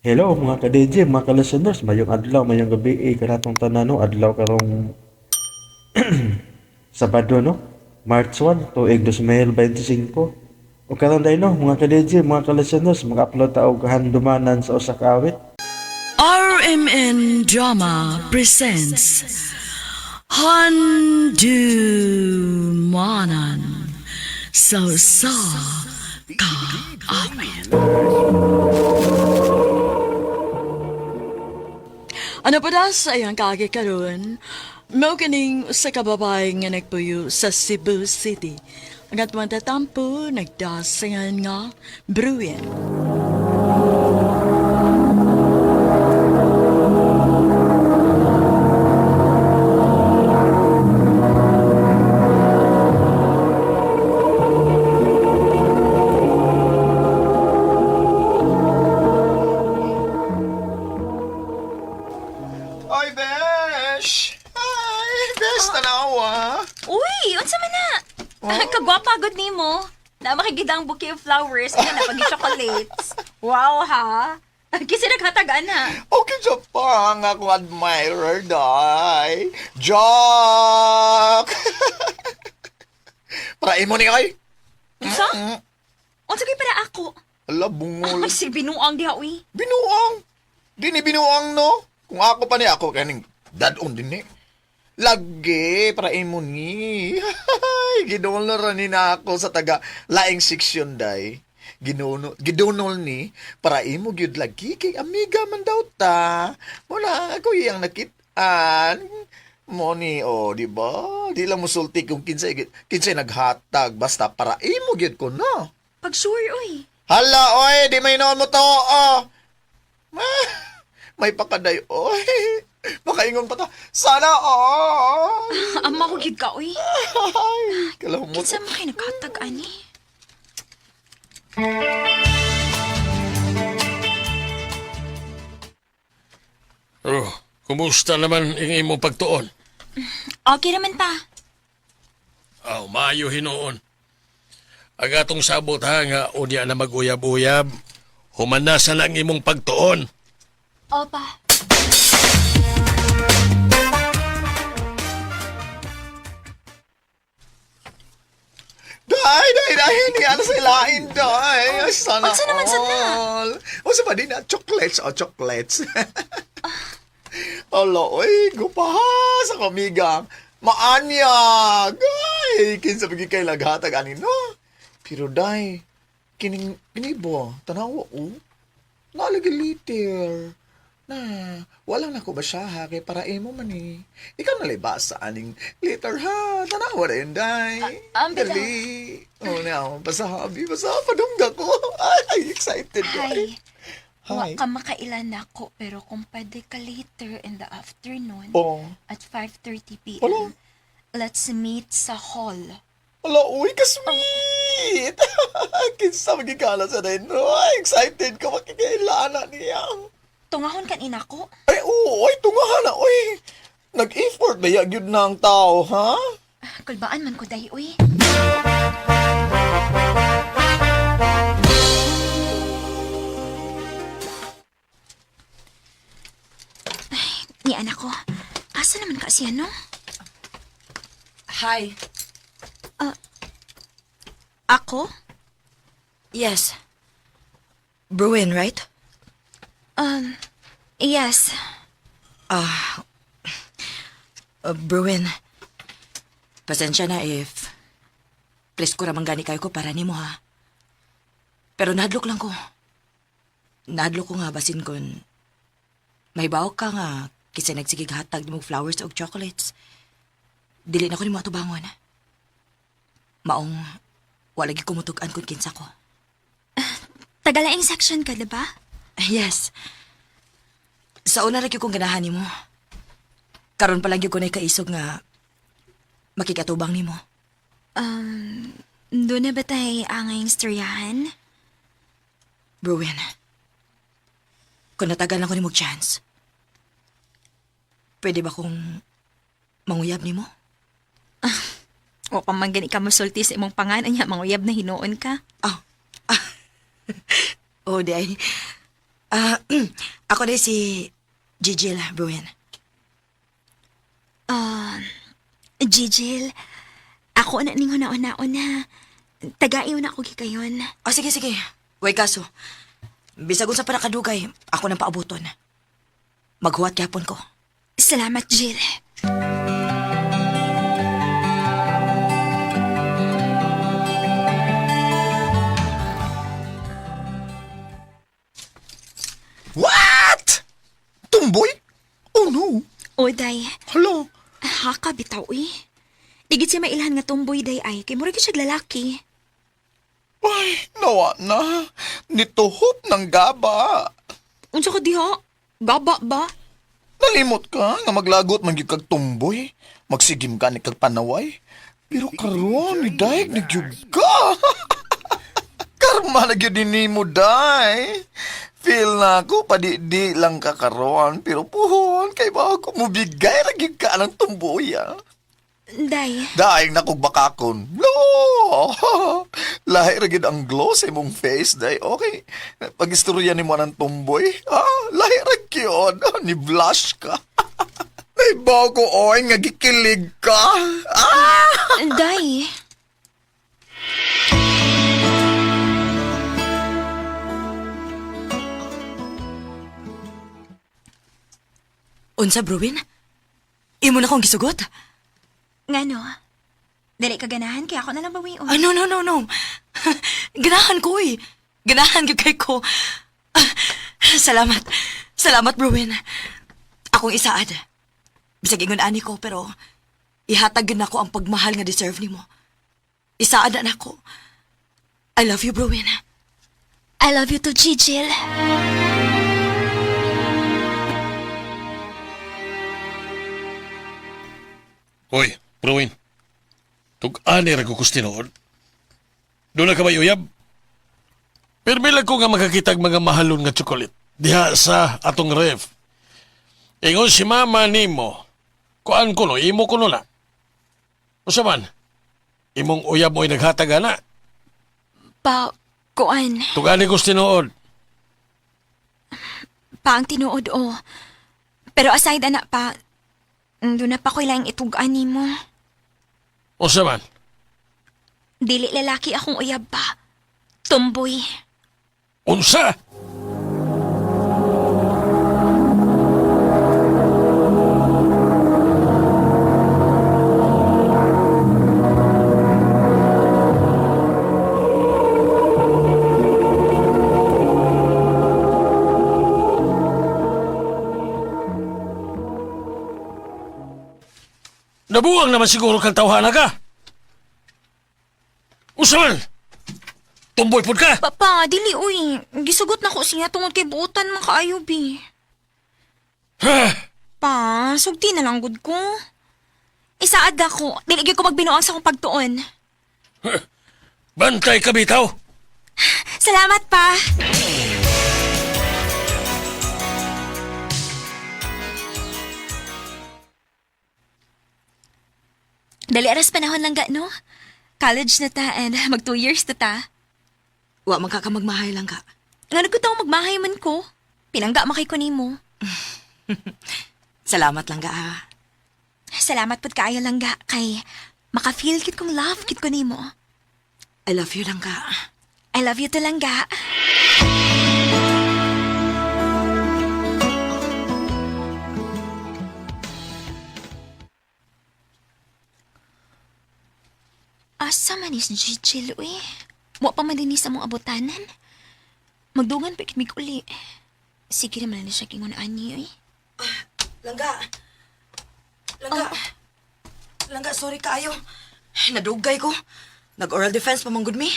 Hello mga ka-DJ, mga ka-listeners, mayong adlaw, mayong gabi, eh, kanatong tanan, no? Adlaw karong Sabado, no? March 1, tuig 2025. O karon dahil, no, mga ka-DJ, mga ka-listeners, mag-upload ta og handumanan sa usa ka awit. RMN Drama presents Handumanan sa Usa Ka Awit. Ano pa da sa iyang kagi karon? Mao kining usa ka babae nga nagpuyo sa Cebu City. Ang atong tatampo nagdasingan nga Bruin. Oy, Besh! Hi! Besh, tanawa! Uy, unsa man na? Kagwapa gud nimo. Na makikita ang bouquet of flowers nga na pag chocolates. Wow ha. Kasi naghatag ana. Okay siya pa ang akong admirer, day. Jock! Para imo ni ay! Unsa? Unsa kay para ako? Ala, bungol. Ay, si binuang diha uy. Binuang! Dini binuang, no? Kung ako pa ni ako, kaning dadon din ni. Lagi, para imo ni. Gidunol na ni na ako sa taga laing seksyon, day. Ginuno, gidunol ni para imo gyud lagi kay amiga man daw ta. Wala ako iyang nakitaan. Mo ni oh, di ba? Di lang musulti kung kinsay kinsay naghatag basta para imo gyud ko no. Pag sure uy. Hala, oy, di may noon mo to, oh. Ah, may pakaday, oy. Makaingon pa ta. Sana, oh. Ama ko gyud ka uy. Ay, kalahumot. Kinsa man kay naghatag ani? Oh, kumusta naman ang imong pagtuon? Okay naman pa. Aw, maayo hinuon. Ang atong sabot ha nga unya na maguyab-uyab, humanasa na ang imong pagtuon. Opa. Day, day, day, hindi ano sa ilain, day. Ay, sana Unsa naman sad na? all. Unsa pa din na? Chocolates, oh, chocolates. Hala, oy, gupaha sa kamigang. Maanyag. Ay, kinsa pagi kay laghatag ani no. Pero day, kining kinibo, tanawa oh. Nalagi liter. Na, walang nako ba siya ha, kay para imo man eh. Ikaw na basa aning liter ha. Tanawa rin, day. Ah, bitaw. Dali. Oh, now, basta habi, basta padungga ko. Ay, excited ko. Hi. Wa Hi. ka makailan nako pero kung pwede ka later in the afternoon Oh. at 5:30 p.m. Wala. Let's meet sa hall. Ala, uy, ka-sweet! Kinsa magikala sa rin, no? Ay, excited ko makikailana niya. Tungahon kan inako. Ay, oo, ay, tungahan na, uy. Nag-effort ba yun na ang tao, ha? Kulbaan man ko dahi uy. Ay, ni anak ko. Asa naman ka siya, no? Hi. Ako? Yes. Bruin, right? Yes. Bruin. Pasensya na if... Please ko ramang gani kayo ko para nimo ha. Pero nahadlok lang ko. Nahadlok ko nga basin kon... May baok ka nga kasi nagsigig hatag nimo flowers og chocolates. Dili na ko nimo atubangon. Maong wala gyud ko mutug-an kun kinsa ko. Tagalaing section ka, diba? Yes. Sa una ra gyud kong ganahan nimo. Karon pa lang gyud ko na kaisog nga makikatubang nimo. Doon na ba tayo angayang storyahan? Bruin. Kung natagal lang ko nimo og chance. Pwede ba kong manguyab nimo? O kung man gani ka musulti sa imong pangalan niya, manguyab na hinuon ka. Oh. Oh, di ay. Ah, ako na si Gigil Bruin. Gigil, ako na ning huna-una-una. Tagaiw na ako gikayon. Oh, sige, sige. Way kaso. Bisag unsa pa nakadugay, ako nang paabuton. Maghuwat gyapon ko. Salamat, Jill. What? Tumboy? Oh no. O, day. Hello. Haka, bitaw eh. Digit siya mailhan nga tumboy, day ay. Kay mura gyud siya lalaki. Ay, nawa na. Nituhop ng gaba. Unsa ka diha? Gaba ba? Nalimot ka nga maglagot man gyud kag tumboy. Magsigim ka ni kag panaway. Pero karon ni Dayag ni gyud ka. Karma na gyud ni mo, Day. Feel na ako, padidi lang ka karon. Pero puhon, kay ba ako mubigay ra gyud ka ng tumboy, ah. Day, Daing na kog bakakon. No! Lahi ra gyud ang glow sa imong face, day. Okay. Pag-istorya nimo ng tumboy, ah, lahi ra gyud. Ni blush ka. Naibaw ko, oy, nga gikilig ka. Ah! day. Unsa, Bruin? Imo na kong gisugot? Ngano? Dili ka ganahan kaya ako na lang bawion. Ah, no, no, no, no. Ganahan ko eh. Ganahan gyud kay ko. Ah, salamat. Salamat, Bruin. Akong isaad. Bisag ingon ani ko, pero ihatag gyud nako ang pagmahal nga deserve nimo. Isaad na nako. I love you, Bruin. I love you too, Gigil. Hoy, Bruin. Tug-ani ra ko tinuod. Doon na ka ba uyab? Pirmi lang ko nga makakitag mga mahalon nga tsokolit. Diha sa atong ref. Ingon si mama nimo. Kuan ko no, imo ko no na. Usa man, imong uyab mo'y naghatag ana. Pa, kuan. Tug-ani ko tinuod. Pa ang tinuod o. Pero aside ana pa, doon na pa ko'y laing itugaan nimo. Usa man, Dili lalaki akong uyab pa. Tumboy. unsa? Nabuang naman siguro kang tawhana ka. Unsa man? Tumboy pud ka. Papa, dili uy. Gisugot na ko siya tungod kay buutan man kaayo bi. Pa, sugti na lang gud ko. Isaad ako. Dili gyud ko magbinuang sa akong pagtuon. Bantay ka bitaw. Salamat pa. Dali aras panahon lang ga, no? College na ta and mag 2 years na ta. Wa man ka magmahay lang ka. Nga nagkutaw magmahay man ko. Pinangga makay ko nimo. Salamat lang ka, ah. Salamat pud kaayo lang ga kay maka-feel kit kong love kit ko nimo. I love you lang ka. I love you to langga. Asa man is Gigil, uy? Wa pa man din sa mong abotanan. Magdugan pa mig uli. Sige naman na siya kingon ani, uy. Langga. Langga. Langga, sorry kaayo. Nadugay ko. Nag-oral defense pa man gud mi.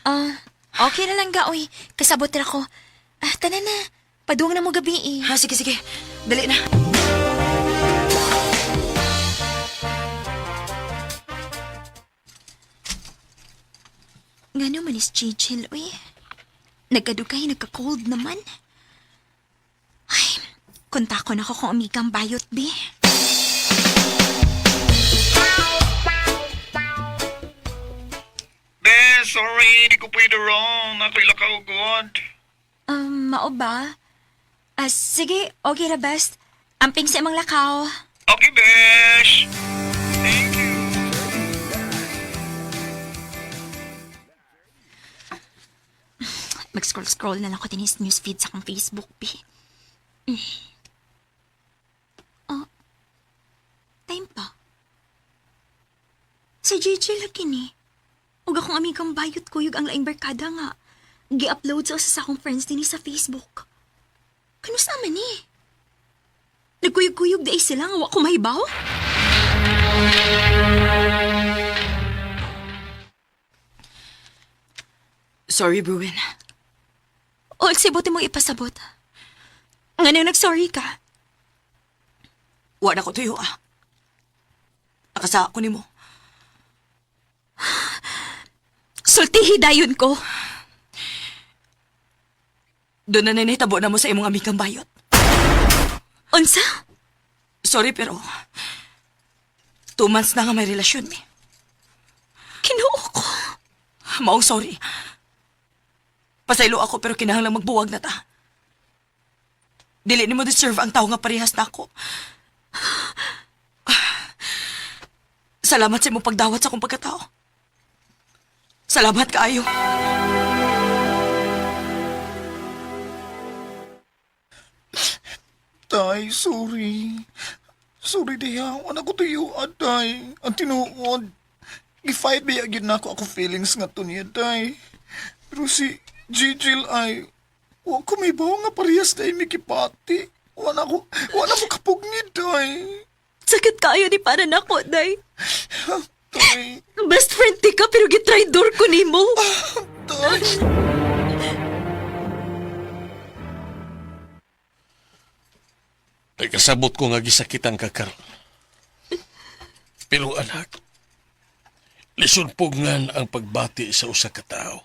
Ah, okay na langga, uy. Kasabot ra ko. Ah, tanan na. Paduong na mo gabi, eh. Ha, sige, sige. Dali na. Nga naman is Gigil, uy. Nagkadugay, nagka-cold naman. Ay, kontakon ako kung amigang bayot, bi. Be, sorry, di ko pwede ron. Ako'y lakaw, God. Mao ba? Ah, sige, okay ra best. Amping sa imong lakaw. Okay, besh! Thank you. Mag-scroll-scroll na lang ko dinis newsfeed sa akong Facebook, bi. Oh, time pa. Si JJ lagi ni. Ug akong amigang bayot kuyog ang laing barkada nga. Gi-upload sa usa sa akong friends dinhi sa Facebook. Kanus naman ni? Nagkuyog-kuyog di sila nga wa ko mahibaw? Sorry, Bruin. O sibuti mo ipasabot. Nga nang nag-sorry ka. Wa na ko tuyo ah. Nakasa ko nimo. Sultihi dayon ko. Doon na nanitabo na mo sa imong amikang bayot. Unsa? Sorry pero 2 months na nga may relasyon mi. Kinuo ko. Maong sorry. Pasaylo ako pero kinahanglang magbuwag na ta. Dili nimo deserve ang tao nga parehas na ako. Salamat sa imong pagdawat sa akong pagkatao. Salamat kaayo. Tay, sorry. Sorry diha. Wala ko tuyo, aday. Ang tinuod. Gi-fight ba yun na ako akong feelings nga to niya, tay. Pero si Gigil ay, wa ko may bawa nga parehas tayo mikipati. Wala ko, wala mo kapugnid, tay. Sakit kayo ni para nako, day. Tay, Best friend ti ka pero gitraidor ko nimo. tay. Nagkasabot ko nga gisakitan ka karon. Pero anak, lisod pugngan ang pagbati sa usa ka tawo.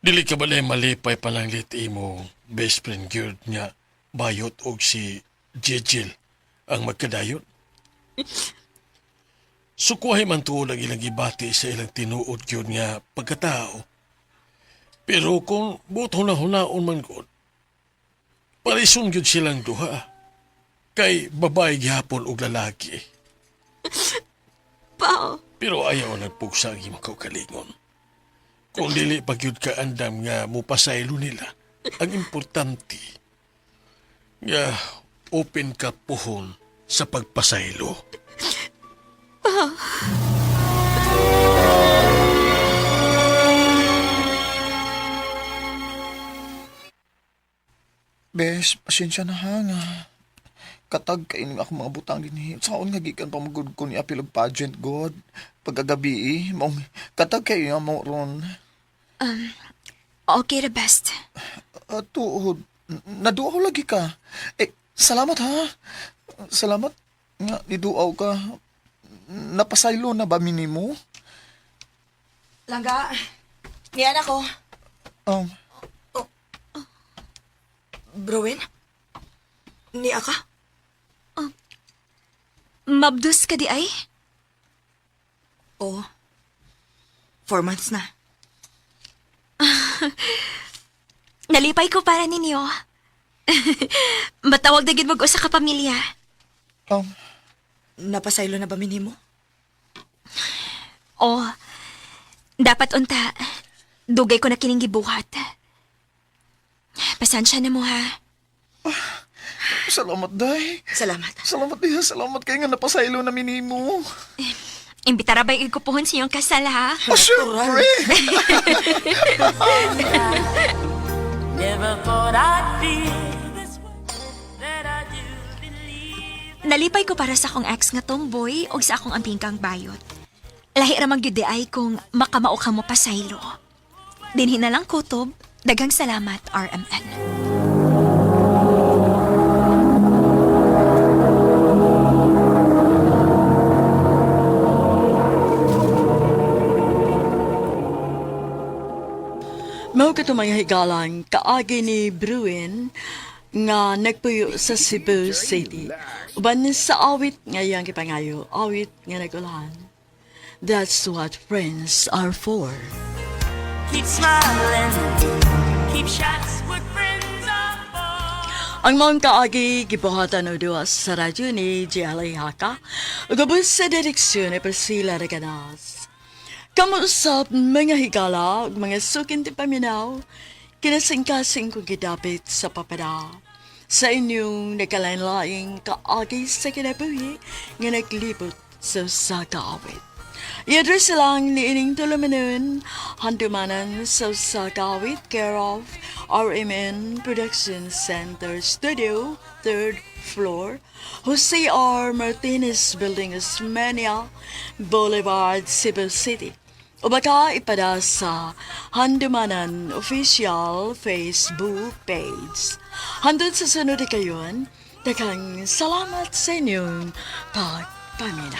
Dili ka balay malipay pananglit imo best friend gyud nga bayot og si Jejil ang magkadayon. Sukuhay man tuod ang ilang gibati sa ilang tinuod gyud nga pagkatao. Pero kung buot huna-hunaon man gud, parison gyud silang duha. Kay babae gihapon og lalaki. Pa, Pero ayaw nagpugsa ang imong kaugalingon. Kung dili pa gyud ka andam nga mupasaylo nila, ang importante nga open ka puhon sa pagpasaylo. Bes, pasensya na ha nga. Katag kainin ako mga butang dinhi. Saon nga gikan pa magud ko ni apil og pageant god. Pagkagabi eh, maong katag kayo nga mo ron. Okay ra best. Tuod, naduaw lagi ka. Eh, salamat ha. Salamat nga niduaw ka. Napasaylo na ba minimo? Langga, niyan ako. Bruin? Niya ka? Mabdus ka di ay? Oo. 4 months na. Nalipay ko para ninyo. Matawag na gid mag usa ka pamilya. Napasaylo na ba minimo? Oh, dapat unta. Dugay ko na kining gibuhat. Pasensya na mo ha. Salamat day. Salamat. Salamat diha, salamat kay nga napasaylo na minimo. Imbitara ba yung ikupuhon sa iyong kasal ha? Oh, syempre. Never thought I'd feel this way, that I do believe. Nalipay ko para sa akong ex nga tomboy o sa akong ampingkang bayot. Lahi ra man gyud di ay kung makamao ka mo pasaylo. Dinhi na lang kutob. Daghang salamat, RMN. Mao kato mga higalan, kaagi ni Bruin nga nagpuyo sa Cebu City. Uban sa awit nga iyang gipangayo, awit nga nagulahan. That's what friends are for. Keep smiling, keep shots what friends are. Ang maong kaagi gibuhatan o duwa sa radyo ni Jelly Haka ug ubos sa direksyon ni Priscilla Reganas. Kamuusap mga higala ug mga sukin ti paminaw, kinasingkasing ko gidapit sa papada. Sa inyong nagkalain-laing kaagi sa kinabuhi nga naglibot sa usa ka awit. I-address lang ni ining tulumanon, handumanan sa usa ka awit, care of RMN Production Center Studio, 3rd floor, Jose R. Martinez Building, Osmeña Boulevard, Cebu City. O baka ipada sa Handumanan Official Facebook page. Hangtod sa sunod kayon, daghang salamat sa inyong pagpaminaw.